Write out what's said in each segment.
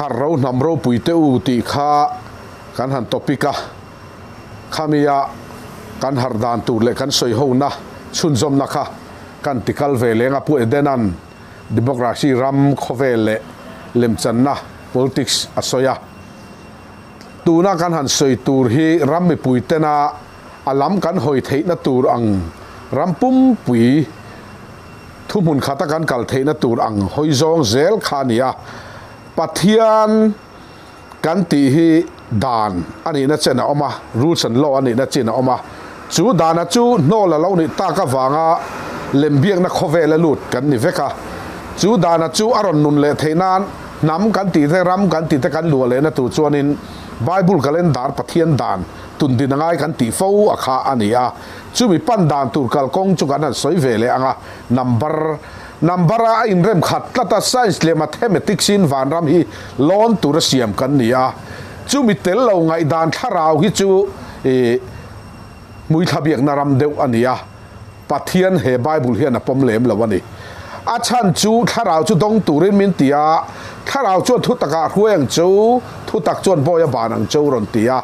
Har ro hnam ropui te u tih kha kan han topic a, khamia kan harh dan tur leh kan sawi hona chhunzawmna kha kan ti kal ve leng a. Pu Edena'n democracy ram khawvel leh lemchanna, politics, a sawi a. Tuna kan han sawi tur hi ram mipui tena a lam kan hawi theihna tur ang ram pumpui thuhmun khata kan kal theihna tur ang hawi zawng zel kha a ni a. Pathian kan tih hi dan a nihna chen a awm a, rules and law a nihna chin a awm a. Chu dana chu hnawl a lo nih tak avanga lembiakna khawvela lut kan ni vek a. Chu dana chu a rawn nun leh theih nan hnam kan tih te, ram kan tih te kan luah lehna tur chuanin Bible calendar Pathian dan tundin a ngai kan tih fo a kha a ni a. Chumi pan dan tur kalkawng chu kan han sawi ve leh ang a, number number a a inrem khat tlat a, science leh mathematics in vanram hi lawn tura siam kan ni a, chumi tel lo ngaihdan thlarau hi chu ih hmuithla biakna ram deuh a ni a, Pathian he Bible hian a pawm lem lo a ni. A chhan chu thlarau chu dawng turin min ti a, thlarau chuan thutakah hruai ang chu, thutak chuan bawi a ban ang chu rawn ti a.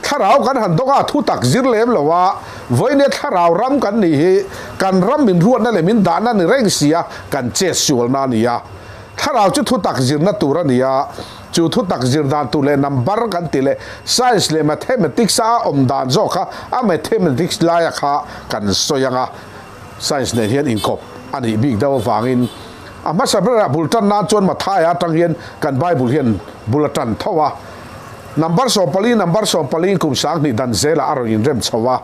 Thlarau kan han dawng a, thutak zir lem lo a, vawinia thlarau ram kan nih hi kan ram min ruatna leh min dahna ni reng si a, kan chet sualna a ni a. Thlarau chu thutak zirna tur a ni a, chu thutak zir dan tur leh number kan tih leh science leh mathematics a awm dan zawk kha a mathematics laia kha kan sawi ang a, science nen hian inkawp a nih bik deuh avangin a hmasa berah bul tan nan chuan Mathaia atang hian kan Bible hian bul a tan tho a. Number 14, number 14 kum 2000 dan zelah a rawn inrem chho a.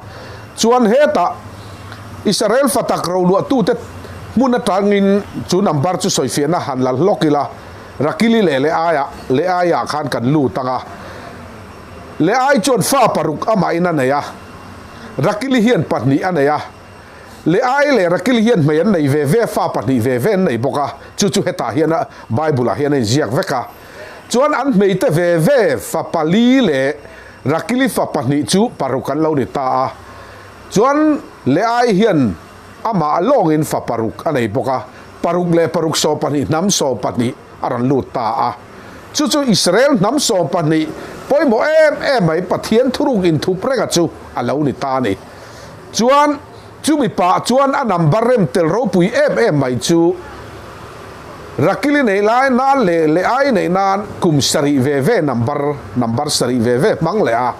Chuan hetah Israel fatak roluahtute hmun atangin chu number chu sawifiahna han la hlawk ila, Rakili leh Leaia, Leaia khan kan lut ang a. Leai chuan fa paruk amahin a nei a, Rakili hian pahnih a nei a. Leai leh Rakili hian hmei an nei ve ve, fa pahnih ve ve an nei bawk a, chu chu hetah hian a Bible-ah hian a inziak vek a. Chuan an hmeite ve ve fa pali leh Rakili fa pahnih chu paruk an lo ni ta a. Chuan Leai hian amah lawngin fa paruk a nei bawk a, paruk leh paruk 12 hnam 12 a rawn lut ta a. Chu chu Israel hnam 12 pawimawh em em mai Pathian thuruk inthup renga chu a lo ni ta a ni. Chuan chumi pah chuan a number rem tel ropui em em mai chu Rakili neih lai nan leh Leai neih nan kum sarih ve ve number number sarih ve ve hmang leh a.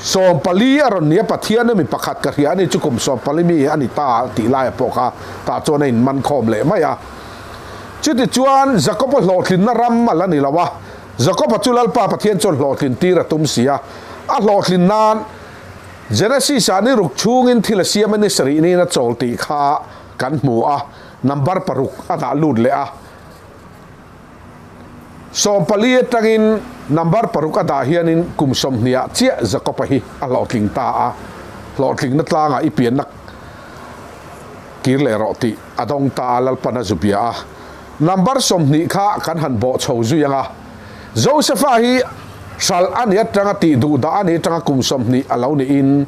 14 a rawn ni a, Pathian mi pakhat ka hria a ni chu kum 14 mi a ni ta tih laia pawh kha tah chuan a inman khawm leh mai a. Chuti chuan Jakob-a hlawhtlinna ram a la ni lo a, Jakob-a chu Lalpa Pathian chuan hlawhtlin tir a tum si a, a hlawhtlin nan Genesis-ah ni ruk chhungin thil a siam a ni sarih niin a chawl tih kha kan hmu a, number paruk a dah lut leh a. 14 atangin number paruk a dah hianin kum 20 ah chiah Jakob-a hi a hlawhtling ta a, hlawhtlingna tlangah i pianna kir leh rawh tih a dawng ta a, Lalpan a zu bia a. Number 20 kha kan han bawh chho zui ang a, Josefa hi hralh a ni atanga tih duh dah a ni atanga kum 20 a lo niin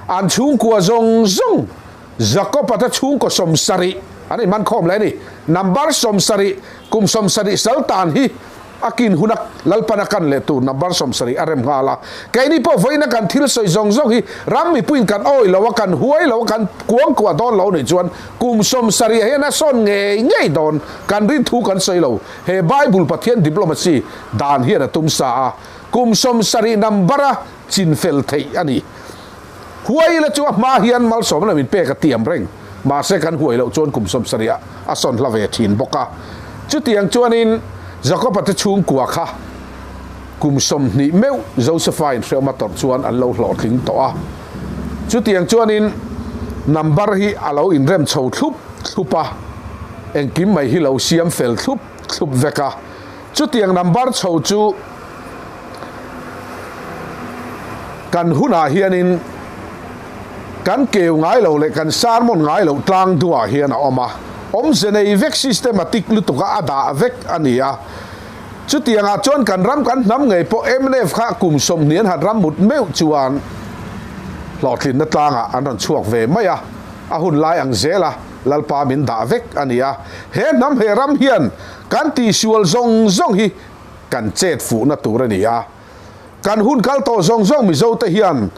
an chhungkua zawng zawng Jakob-a te chhungkaw 70 an inman khawm leh a ni. Number 70, kum 70 sal tan hi a kin huna Lalpan a kan leh tur number 70 a rem nghal a. Keini pawh vawiina kan thil sawi zawng zawng hi ram mipuiin kan awih lo a, kan huai lo a, kan kuangkuah dawn lo nih chuan kum 70 ah hian a sawn ngei ngei dawn kan rin thu kan sawi lo. He Bible Pathian diplomacy dan hian a tum sa a, kum 70 number a chin fel theih a ni. Huai ila chu a hma hian malsawm lo in pek a tiam reng, mahse kan huai loh chuan kum 70 ah a sawn hla ve thin bawk a. Chutiang chuanin Jakob-a te chhungkua kha kum 20 meuh Josefa in hreawm a tawrh chuan an lo hlawhtling tawh a. Chutiang chuanin number hi a lo inrem chho thlup thlup a, engkim mai hi lo siam fel thlup thlup vek a. Chutiang number chho chu kan hunah hianin kan keu ngai lo leh kan sermon ngai loh tlang duhah hian a awm a, awmze nei vek systematic lutuka a dah vek a ni a. Chutiangah chuan kan ram kan hnam ngei pawh mnf kha kum 20 an han ram mut meuh chuan hlawhtlinna tlangah an rawn chhuak ve mai a, a hun lai ang zela Lalpa min dah vek a ni a. He hnam he ram hian kan tihsual zawng zawng hi. kan chet fuhna tur a ni a. Kan hun kal tawh zawng zawng Mizo te hian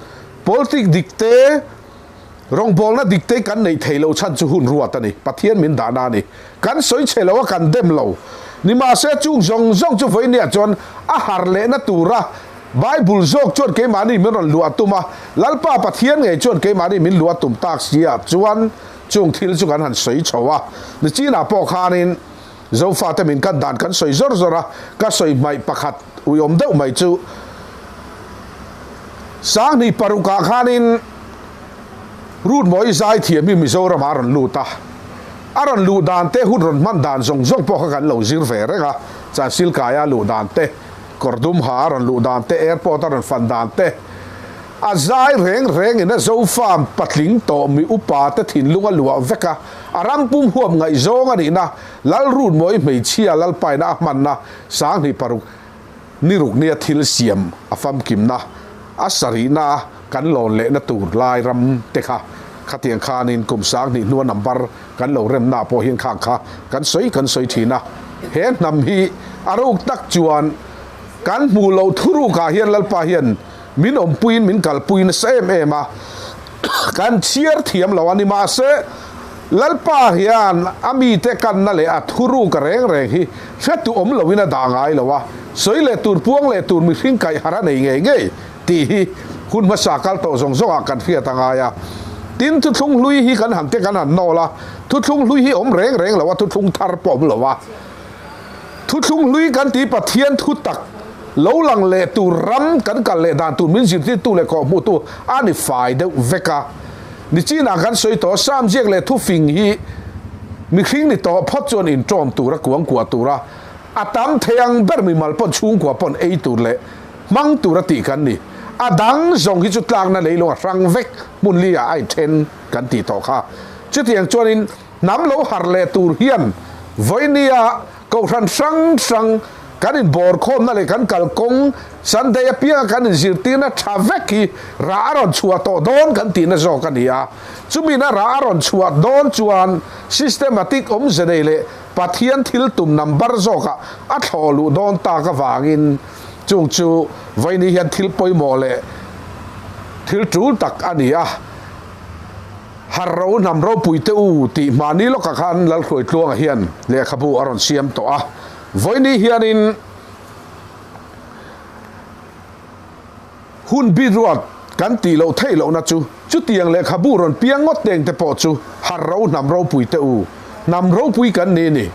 politic dik te, rawngbawlna dik te kan neih theih loh chhan chu hun ruat a ni. Pathian min dahna a ni. Kan sawi chhe lo a, kan dem lo. Nimahse chung zawng zawng chu vawinia chuan a har lehna tura Bible zawk chuan keimahni min rawn luah tum a, Lalpa Pathian ngei chuan keimahni min luah tum tak sia chuan chung thil chu kan han sawi chho a. Nichinah pawh khanin Zofate min kan dan kan sawi zawr zawr a, ka sawi hmaih pakhat uiawm deuh mai chu Sanghnih parukah khanin Rutmawi zaithiam hi Mizoramah a rawn lut a, a rawn luh dan te hun rawn hman dan zawng zawng pawh kha kan lo zir ve reng a, Chansilkaia luh dan te, Kawr dum ha a rawn luh dan te, airport a rawn fan dan te, a zai reng reng in a Zofarm patling tawh mi upa te thinlung a luah vek a, a ram pum huap ngaihzawng a nihna Lalrutmawi hmeichhia Lalpaina a hmanna 26 ni ruk nia thil siam a famkimna a sarihna a kan lawn lehna tur lai ram te kha khatiang khanin kum 2000 hnua number kan lo remna pawh hian khang kha kan sawi kan sawi thin a. He hnam hi a ruk tak chuan kan hmuh loh thurukah hian Lalpa hian min awmpuiin min kalpui nasa em em a, kan chhiar thiam lo a ni. Mahse, Lalpa hian a mite kanna leh a thuruk a reng reng hi hretu awm loin a dah ngai lo a, sawi leh tur puang leh tur mihring kaih harh a nei ngei ngei tih hi hun hmasa kal tawh zawng zawngah kan hriat a ngai a. Tin, thuthlung hlui hi kan han te kan han nawl a, thuthlung hlui hi awm reng reng lo a, thuthlung thar pawh awm lo a. Thuthlung hlui kan tih Pathian thu tak lo lang leh tur ram kan kal leh dan tur min zirtirtu leh kawhhmuhtu a ni fai deuh vek a. Nichinah kan sawi tawh Sam ziak leh thufing hi mihring ni tawh phawt chuan inṭawm tura kuangkuah tura a tam thei ang ber mimal pawn chhungkua pawn ei tur leh hmang tura tih kan ni. A dang zawng hi chu tlakna leilung a hrang vek hmun li ah a inthen kan tih tawh kha. Chutiang chuanin hnam lo harh leh tur hian vawinia kohhran hrang hrang kan inbawr khawmna leh kan kalkawng Sunday apianga kan inzirtirna tha vek hi rah a rawn chhuah tawh dawn kan tihna zawk a ni a. Chumina rah a rawn chhuah dawn chuan systematic awmze nei leh Pathian thil tum number zawkah a thlawh luh dawn tak avangin chung chu vawiini hian thil pawimawh leh thil tul tak a ni a. Harro hnam ropui te u tih hmani lawkah khan Lalhruaitluanga hian lehkhabu a rawn siam tawh a. Vawiini hianin Hun bi ruat kan tih loh theih lohna chu chutiang lehkhabu rawn piang ngawt teng te pawh chu harro hnam ropui te u, hnam ropui kan ni ni.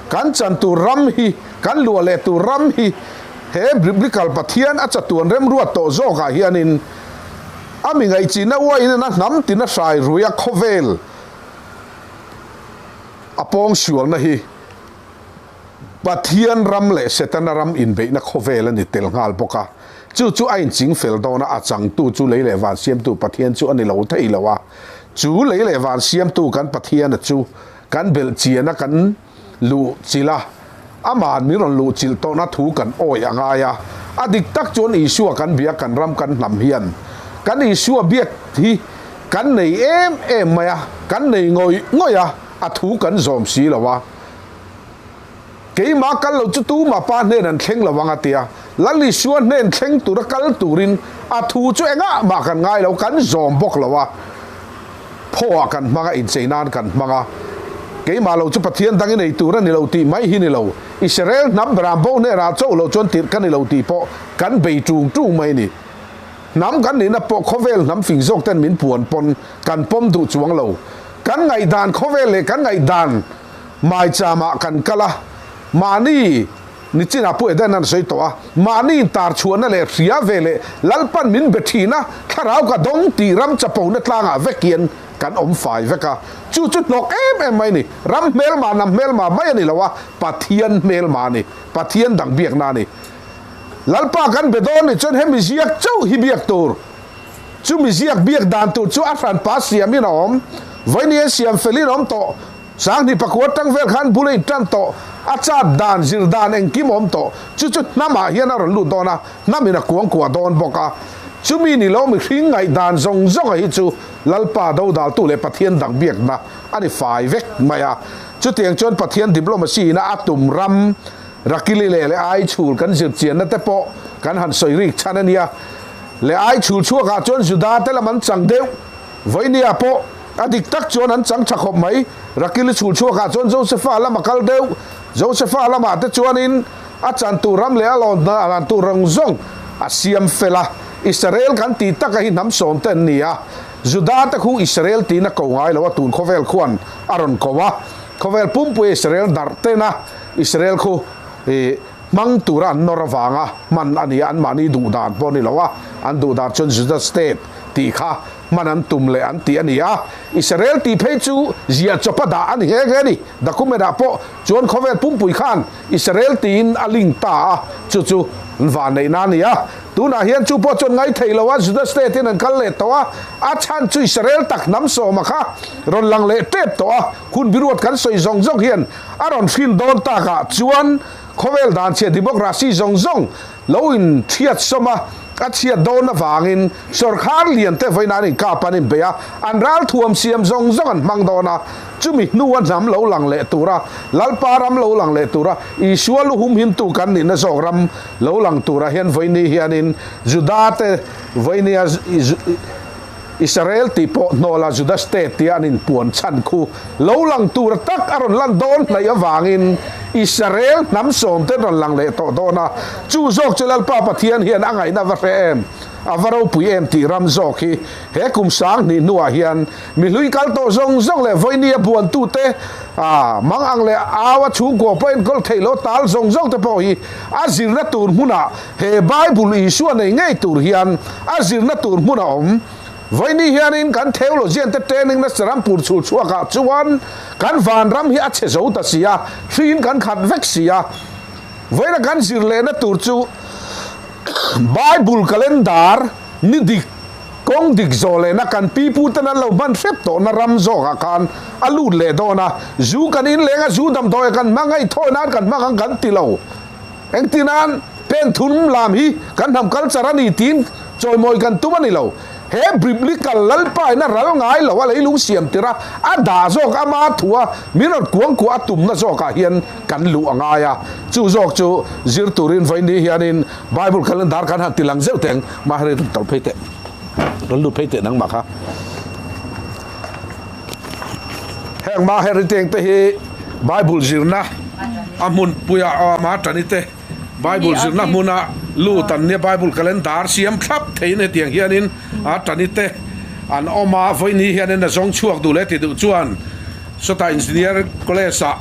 Kan chan tur ram hi, kan luah leh tur ram hi he Biblical Pathian a chatuan remruat tawh zawkah hianin a mi ngaihchihna uain a hnam tina hrai ruia khawvel a pawngsualna hi Pathian ram leh Setana ram inbeihna khawvel a ni tel nghal bawk a, chu chu a inching fel dawn a, a changtu chu lei leh van siamtu Pathian chu a ni lo thei lo a, chu lei leh van siamtu kan Pathiana chu kan belh chian a kan luh chilh a, amahan min rawn luh chilh tawhna thu kan awih a ngai a, a dik tak chuan Isua kan biak kan ram kan hnam hian kan Isua biak hi kan nei em em mai a, kan nei ngawih ngawih a, a thu kan zawm si lo a. Keimah kal lo chu tumah pa hnen an thleng lo ang a ti a. Lal Isua hnen thleng tura kal turin a thu chu engah mah kan ngai lo, kan zawm bawk lo a. Phawah kan hmang a, inchei nan kan hmang a. Keimah lo chu Pathian dang i nei tur a ni lo tih mai hi ni lo. Israel hnam beram bo hnenah chauh lo chuan tirh ka ni lo tih pawh kan bei tung tung mai a ni. Hnam kan nihna pawh khawvel hnam fing zawk ten min puan pawn kan pawm duh chuang lo. Kan ngaihdan khawvel leh kan ngaihdan Maicham-ah kan kal a, mahni nichinah Pu Eden an sawi tawh a, mahni intar chhuahna leh hria ve leh Lalpan min be thin a, thlarau ka dawng tih ram chapona tlangah vek hian kan awm fai vek a, chu chu hnawk em em mai a ni. Ram hmelma hnam hmelma mai a ni lo a, Pathian hmelma a ni, Pathian dang biakna a ni. Lalpa kan be dawn nih chuan hemi ziak chauh hi biak tur. Chumi ziak biak dan tur chu a hranpa siamin a awm, vawiin siam felin a awm tawh. 2009 tang vel khan bul a intan tawh, a chat dan, zir dan engkim a awm tawh. Chu chu hnamah hian a rawn lut dawn a, hnamin a kuangkuah dawn bawk a. Chumi ni lo mihring ngaihdan zawng zawnga hi chu Lalpa dodaltu leh Pathian dang biakna a ni fai vek mai a. Chutiang chuan Pathian diplomacy ina a tum ram. Rakili leh leh ai chhul kan zir chianna te pawh kan han sawi rik chhan a nia. Leh ai chhul chhuakah chuan Juda te lam an chang deuh. Vawinia pawh a dik tak chuan an chang tha khawp mai. Rakili chhul chhuakah chuan Josefa lam a kal deuh. Josefa lamah te chuanin a chan tur ram leh a lawn dan tur rang zawng a siam fel a. Israel kan tih taka hi hnam sawm te an ni a. Juda te khu Israel tiin a ko ngai lo a, tun khawvel khuan a rawn ko a. Khawvel pumpui Israel darh tena Israel khu hmang tura an nawr avanga hman a ni a, anmahni duh dan pawh a ni lo a, an duh dan chuan Juda state tih kha hman an tum leh an tih a ni a. Israel tih phei chu ziah chawpa dah a ni nghe nghe a ni. Document ah pawh chuan khawvel pumpui khan Israel tiin a link ta a, chu chu an vanneihna a ni a. Tunah hian chu pawh chuan ngaithei lo a, Juda state in an kal leh tawh a, a chhan chu Israel tak hnam sawma kha rawn lang leh tep tawh a, hun biruat kan sawi zawng zawng hian a rawn hrin dawn takah chuan khawvel dan chhia democracy zawng zawng lo in thiat sawm a, a chhiat dawn avangin sawrkhar lian te vawiin an inkap an inbei a, an ralthuam siam zawng zawng an hmang dawn a, chumi hnua hnam lo lang leh tura, Lalpa ram lo lang leh tura, Isua lu humhimtu kan nihna zawk ram lo lang turah hian vawiini hianin Juda te vawiinia Israel tih pawh hnawla Juda state tia an inpuan chhan khu lo lang tura tak a rawn lan dawn hnaih avangin Israel hnam sawm te an rawn lang leh tawh dawn a, chu zawk chu Lalpa Pathian hian a ngaihna va hre em, a va ropui em tih ram zawk hi he kum sang hnih hnuah hian mi hlui kal tawh zawng zawng leh vawinia buantute a mang ang leh au a chhungkua pawh enkawl theih loh tal zawng zawng te pawh hi a zirna tur hmunah He Bible Isua nei ngei tur hian a zirna tur hmun a awm. Vawiini hianin kan theologian te training na Serampur chhul chhuakah chuan kan vanram hi a chhe zo ta si a, hriin kan khat vek si a. Vawiina kan zir lehna tur chu Bible calendar ni dik, kawng dik zawh lehna kan pipu ten an lo hman hrep tawhna ram zawkah khan a lut leh dawn a. Zu kan inleng a, zu damdawi kan hmang a, inthawi nan kan hmang ang kan ti lo. Engtinan pen thum lam hi kan hnam culture a ni tiin chawimawi kan tum a ni lo. He Biblical Lalpaina ral ngai lo a leilung siam tir a, a dah zawk ama thu a min rawn kuangkuah a tumna zawkah hian kan luh a ngai a. Chu zawk chu zir turin vawiin hianin Bible calendar kan han ti lang zeuh teng. Mahni rawn tawlh phei teh, rawn lut phei teh nangmah kha. Heng Maheriteng te hi Bible zirna a hmunpuia a awm a, Tani te Bible zirna hmuna lut an nia, Bible calendar siam thlap theiin hetiang hianin a Tani te an awm a, vawiin hianin a zawng chhuak duh leh ti duh chuan sawtah Engineer College ah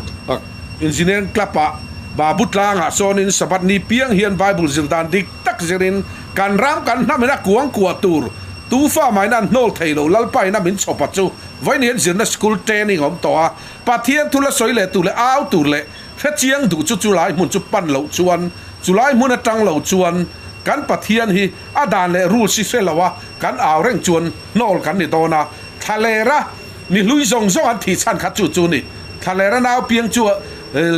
Engineering Club ah Babu tlangah sawnin Sabbath ni piang hian Bible zir dan dik tak zirin kan ram kan hnam in a kuang kuah tur Tu fa mahin an hnawl thei lo, Lalpa in a min chhawp a chu vawiin hian zirna school training a awm tawh a, Pathian thu la sawi leh tur leh au tur leh hrechiang duh chu chulai hmun chu pan loh chuan chulai hmun atang lo chuan kan Pathian hi a dan leh rules hi hre lo a kan au reng chuan hnawl kan ni dawn a, thlalera mi hlui zawng zawng an thih chhan kha chu chu ni, thlalera nau piang chu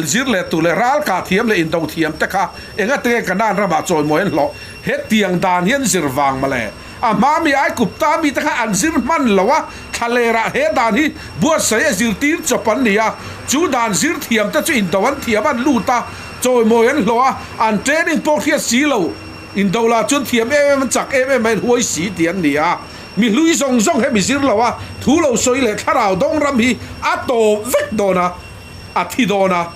zir leh tur leh ral kah thiam leh indo thiam te kha engatenge Kanaan ramah chawimawi an hlawh Hetiang dan hian zir vang mawle. A hma mi Aikupta mite kha an zir hman lo a, thlalerah he dan hi buatsaih a zirtir chawp an ni a. Chu dan zir thiam te chu indo an thiam an lut a, chawimawi an hlawh a, an training pawh hriat si lo. Indo lah chuan thiam em em an chak em em mai an huai si tih an ni a. Mi hlui zawng zawng he mi zir lo a, thu lo sawi leh thlarau dawng ram hi a tawp vek dawn a. A thi dawn a.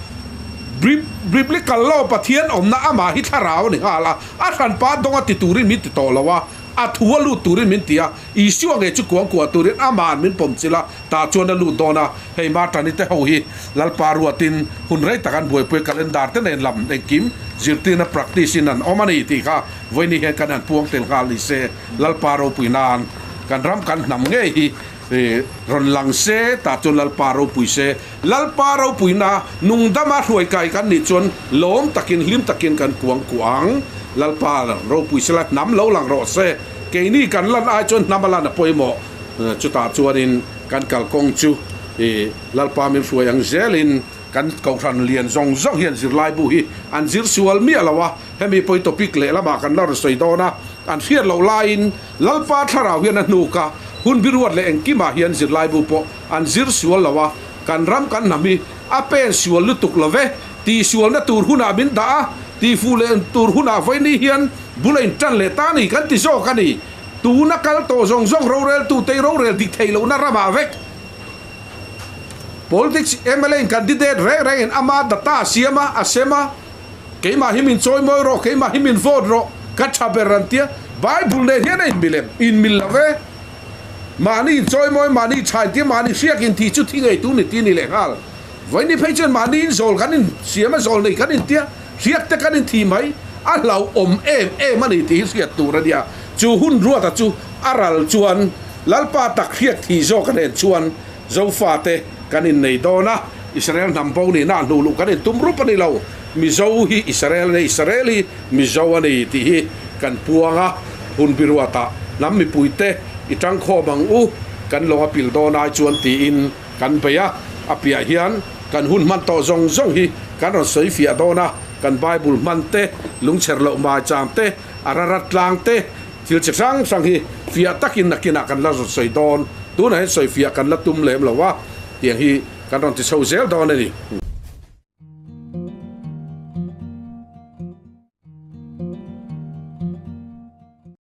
Biblical law Pathian awmna amah hi thlarau a ni nghal a, a hranpa dawng a ti turin min ti tawh lo a, a thu a lut turin min ti a, Isua ngei chu kuangkuah turin ama'n min pawm chilh a, tah chuan a lut dawn a, hei Martani te ho hi Lalpa ruatin hun rei tak an buaipui calendar te nen lam engkim zirtirna practice in an awm a ni tih kha vawiin hian kan han puang tel nghal ni se Lalpa ropui nan kan ram kan hnam ngei hi rawn lang se tah chuan Lalpa ropui se. Lalpa ropuina nungdama hruai kai kan nih chuan lawm takin hlim takin kan kuang kuah ang. Lalpa ropui sela hnam lo lang rawh se. Keini kan lan ai chuan hnam a lan a pawimawh. Chutah chuanin kan kalkawng chu Lalpa min hruai ang zelin kan kohhran lian zawng zawng hian zirlaibu hi an zir sual miah lo a. Hemi pawi topic lehlamah kan la rawn sawi dawn a, an hriat loh laiin Lalpa thlarau hian a hnuk a, hun biruat leh engkimah hian zirlaibu pawh an zir sual lo a, kan ram kan hnam hi a pen sual lutuk lo ve, Tihsualna tur hunah min dah a, tihfuh leh tur hunah vawiini hian bul a intan leh ta a ni kan ti zawk a ni. Tuna kal tawh zawng zawng roreltute i rorel dik theih lohna ramah vek. Politics mla in candidate reng rengin ama data a siam a, a sem a, keimah hi min chawimawi rawh, keimah hi min vote rawh, ka tha ber an tia. Bible nen hian a inmil em? Inmil lo ve. Mahni inchawimawi, mahni tha intia, mahni hriak inthih chu thi ngei tu ni ti ni lehnghal. Vawiini phei chuan mahni in zawl kan in siam a, zawl nei kan intia, hriak te kan inthi mai, a hlauhawm em em a ni tih hi hriat tur a nia. Chu hun ruata chu a ral chuan Lalpa tak hriak thi zawk a nen chuan Zofate kan innei dawn a, Israel hnam bo nihna a hnuh luh kan intum rup a ni lo. Mizo hi Israel a ni, Israel hi Mizo a ni tih hi kan puang a, hun biruatah hnam mipuite i tangkhawm ang u, kan lawng a pil dawn ai chuan tiin Kan bei a, a piah hian kan hun hman tawh zawng zawng hi kan rawn sawi fiah dawn a, kan Bible hman te, lungchher loh maicham te, a rarat tlang te, thil chi hrang hrang hi fiah takin nakinah kan la rawn sawi dawn. Tunah hian sawi fiah kan la tum lem lo a, tiang hi kan rawn ti chho zel dawn a ni.